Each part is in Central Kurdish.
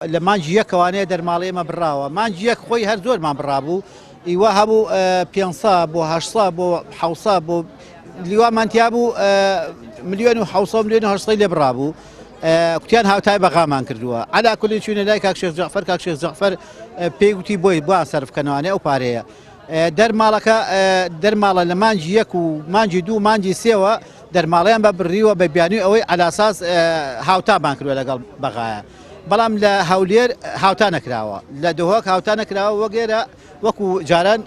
لە مانگی یەکەوانەیە دەرماڵەی ئێمە بڕاوە، مانگی یەک خۆی هەر زۆرمان بڕابوو، ئیوا هەبوو 500 بۆ 800 بۆ 700 بۆ لیوامان تیا بوو ملیۆن و 700 ملیۆن و 800 لێ بڕابوو. کوتیان هاوتای بەغامان کردووە علا کولی چوینە لای کاک شێخ جەعفەر کاک شێخ جەعفەر پێی گوتی بۆی بۆیان سەرف کەنەوانێ ئەو پارەیە دەرماڵەکە دەرماڵە لە مانگی یەک و مانگی دوو مانگی سێوە دەرماڵەیان بە بڕیوە بە بیانوی ئەوەی عەلاساس هاوتامان کردوە لەگەڵ بەغایە بەڵام لە هەولێر هاوتا نەکراوە لە دهۆک هاوتا نەکراوە وەگێرە وەکو جاران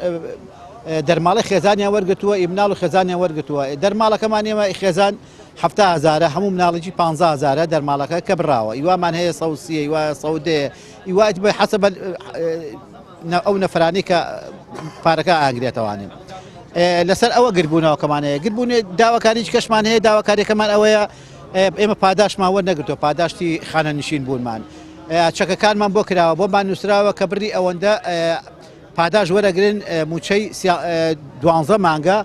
دەرماڵی خێزانیان وەرگتووە ئی مناڵ و خێزانیان وەرگتووە دەرماڵەکەمان ئێمە خێزان هزارە هەموو مناڵێکی 15 هزارە دەرماڵەکە کە بڕاوە ئیوامان هەیە سەوسیە ئیوا سەودەیە ئیوات بە حەسە ئەو نەفرانی کە پارەکە ئاگرێتەوانێ لەسەر ئەوە گربوونەوەکەمان هەیە گربوون داواکاری کەشمان هەیە داواکاریەکەمان ئەوەیە ئێمە پاداشمان وەرنەگرتووە پاداشتی خانەنشین بوونمان چەکەکانمان بۆ کراوە بۆمان نووسراوە کە بڕی ئەوەندە پاداش وەرەگرن موچەی دوانزە مانگە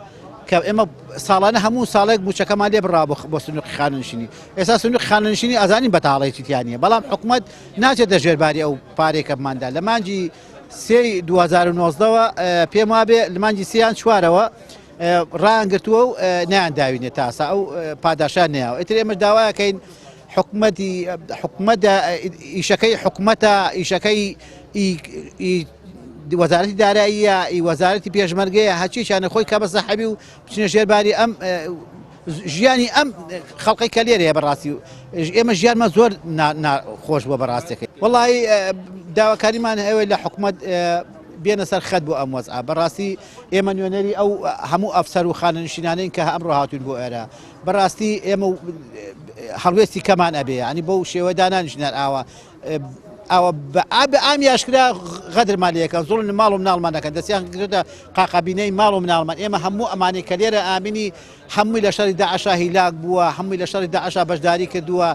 کە ئێمە ساڵانە هەموو ساڵێک موچەکەمان لێ بڕا بۆ سنووقی خانەنشینی ئێستا سنووقی خانەنشینی ئازانین بەتاڵێکی تیانە بەڵام حکوومەت ناچێتە ژێرباری ئەو پارەی کە بماندا لە مانگی سێی 2019ەوە پێم وابێ لە مانگی سیان چوارەوە ڕایان گرتووە و نیان داوینێ تاسا ئەو پاداشان نیاوە ئیتر ئێمە داواکەین حکومەتی حکومەتە ئیشەکەی حکومەتە ئیشەکەی وەزارەتی داراییە ئی وەزارەتی پێشمەرگەیە هەرچیشانە خۆی کە بە سەحەبی و بچنە ژێرباری ئەم ژیانی ئەم خەڵقەی کە لێرەیە بەڕاستی ئێمە ژیانمان زۆر خۆش بووە بەڕاستەکەی وڵی داواکاریمان ئەوەی لە حکوومەت بێنە سەر خەت بۆ ئەم وەزعە بەڕاستی ئێمە نوێنەری ئەو هەموو ئەفسەر و خانەنشینانەین کە ئەمڕۆ هاتوون بۆ ئێرە بەڕاستی ئێمە هەڵوێستی کەمان ئەبێ ینی بەو شێوە دانانیشنەر ئاوە ئەوە بە ئامی ئاشکرا غەدرمان لەکەن زوڵم لە ماڵ و مناڵمان دەکەن دەستیان کردە قاقابینەی ماڵ و مناڵمان ئێمە هەموو ئەمانەی کە لێرە ئامینی هەمووی لە شەڕی داعشا هیلاک بووە هەمووی لە شەڕی داعشا بەشداری کردووە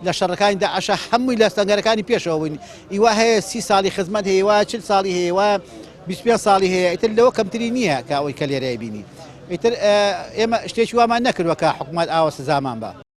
لە شەڕەکانی داعشا هەمووی لە سەنگەرەکانی پێشەوە بووین ئیوا هەیە 30 ساڵی خزمەت هەیە وا 40 ساڵی هەیە وا 25 ساڵی هەیە ئیتر لەوە کەمتری نییە کە ئەوەی کە لێرەی بینی ئیتر ئێمە شتێکی وامان نەکردووە کە حکوومەت ئاوە سزامان بە.